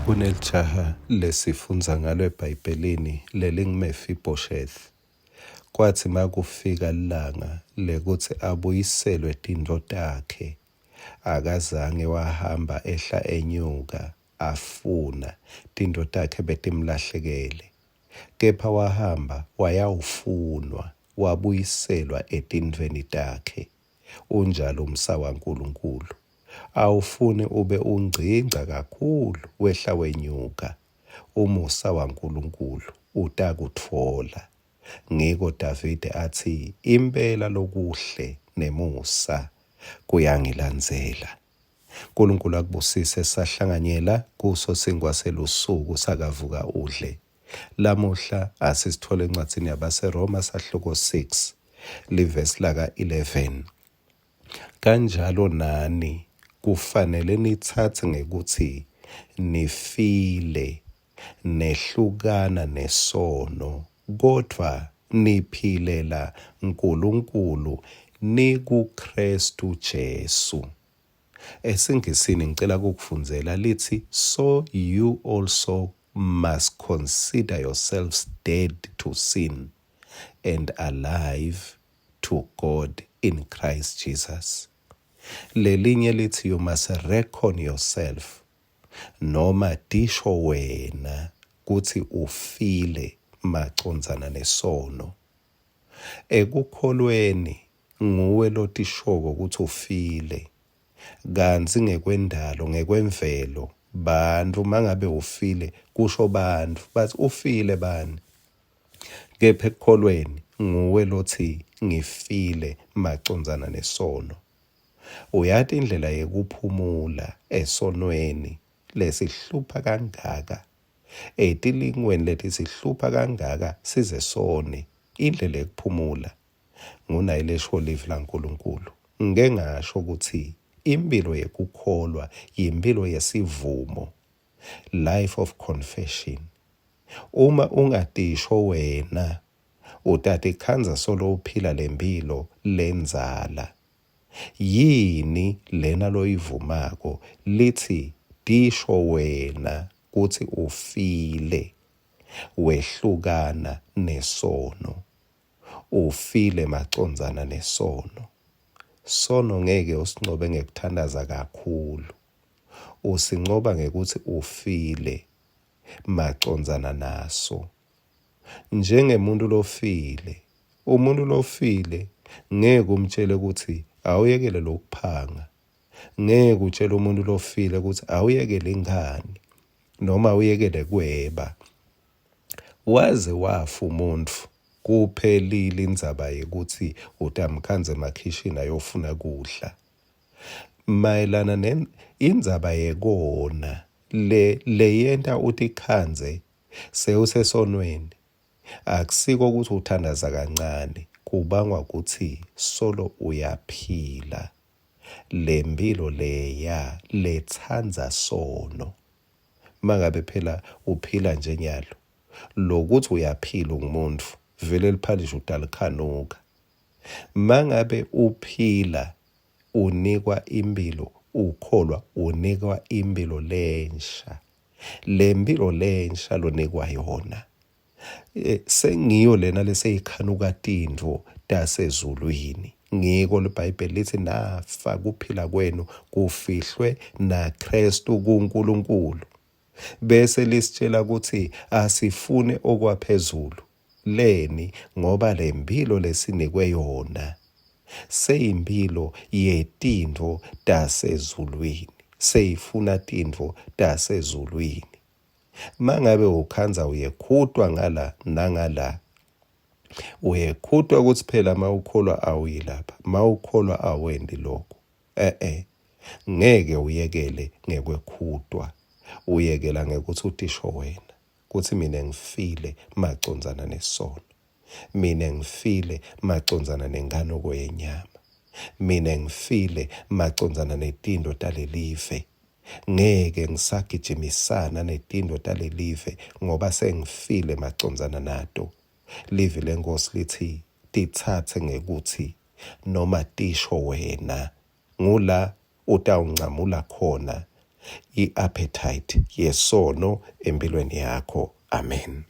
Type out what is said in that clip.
Kunelijaha lesifundza ngalo eBhayibhelini lelinguMefiboshethi. Kwatsi makufika lilanga lekutsi abuyiselwe tintfo takhe, akazange wahamba ehla enyuka afuna tintfo takhe betimlahlekele, kepha wahamba wayawufunwa wabuyiselwa etintfweni takhe. Unjalo umsa waNkulunkulu. Awufuni ube ungcingca kakhulu wehla wenyuka. Umusa waNkulunkulu utakutfola. Ngiko Davide atsi, Impela lokuhle nemusa kuyangilandzela. Nkulunkulu akubusise sahlanganyela kuso sinkwa selusuku sakavuka udle. Lamuhla asisithole encwadzini yabaseRoma sahluko 6 livesi laka 11. Kanjalo nani kufanele nitsatse ngekutsi nifile, nehlukana nesono, kodvwa niphilela Nkulunkulu nikuKhristu Jesu. EsiNgisini ngicela kukufundzela litsi so you also must consider yourselves dead to sin and alive to God in Christ Jesus. Lelinye lithi you must reckon yourself noma tisho wena kutsi ufile macondzana nesono. Ekukholweni nguwe lotishoko kutsi ufile kantsi ngekwendalo ngekwemvelo bantfu mangabe ufile kusho bantfu batsi ufile bani Kepha ekukholweni nguwe lotsi ngifile macondzana nesono. Uyati indlela yekuphumula esonweni lesihlupha kangaka, etilingweni letisihlupha kangaka size sone, indlela yekuphumula ngunayi lesho livi laNkulunkulu. Ngike ngasho kutsi imphilo yekukholwa yimphilo yesivumo, life of confession. Uma ungatisho wena utatikhandza solo uphila lempilo lendzala. Yini lena loyivumako litsi tisho wena kutsi ufile wehlukana nesono. Ufile macondzana nesono. Sono ngeke usincobe ngekuthandaza kakhulu. Usincoba ngekutsi ufile macondzana naso. Njengemuntu lofile, umuntu lofile ngeke umtshele ukuthi awuyekele lokuphanga. Ngeke utshele umuntu lofile ukuthi awuyekele inkhani noma uyekele kweba. Waze wafa umuntfu kuphelile indzaba yekutsi utamkhandza emakhishini ayofuna kudla. Mayelana ne indzaba yekona le leyenta utikhandze sewusesonweni akusiko ukuthi uthandaza kancane kubangwa kutsi solo uyaphila lempilo leya letsandza sono mangabe phela uphila nje nyalo lokuthi uyaphila ungumuntu vele liphalisha utalikhanuka mangabe uphila unikwa imphilo ukholwa unikwa imphilo lensha le mphilo lensha lonikwa yona eh, sengiyo lena leseyikhanuka tintfo tasezulwini ngiko liBhayibheli lithi nafa kuphila kwenu kufihlwe naKristu kuNkulunkulu bese lisitshela ukuthi asifune okwaphezulu leni ngoba lempilo lesinikwe yona seyimphilo yetintfo tasezulwini seyifuna tintfo tasezulwini mangabe ukhandza uyekhutwa ngala nangala uyekhutwa ukuthi phela mawukholwa awuyi lapha mawukholwa awendi lokho eh eh ngeke uyekele ngekwekhutwa uyekela ngekuthi utisho wena kutsi mina ngifile macondzana nesono mina ngifile macondzana nenkanuko yenyama mina ngifile macondzana netinto talelive ngeke ngisagijimisana netinto talelive ngoba sengifile macondzana nato livi lenkosi lithi titsatse ngekuthi noma tisho wena ngula utawuncamula khona i-appetite yesono empilweni yakho. Amen.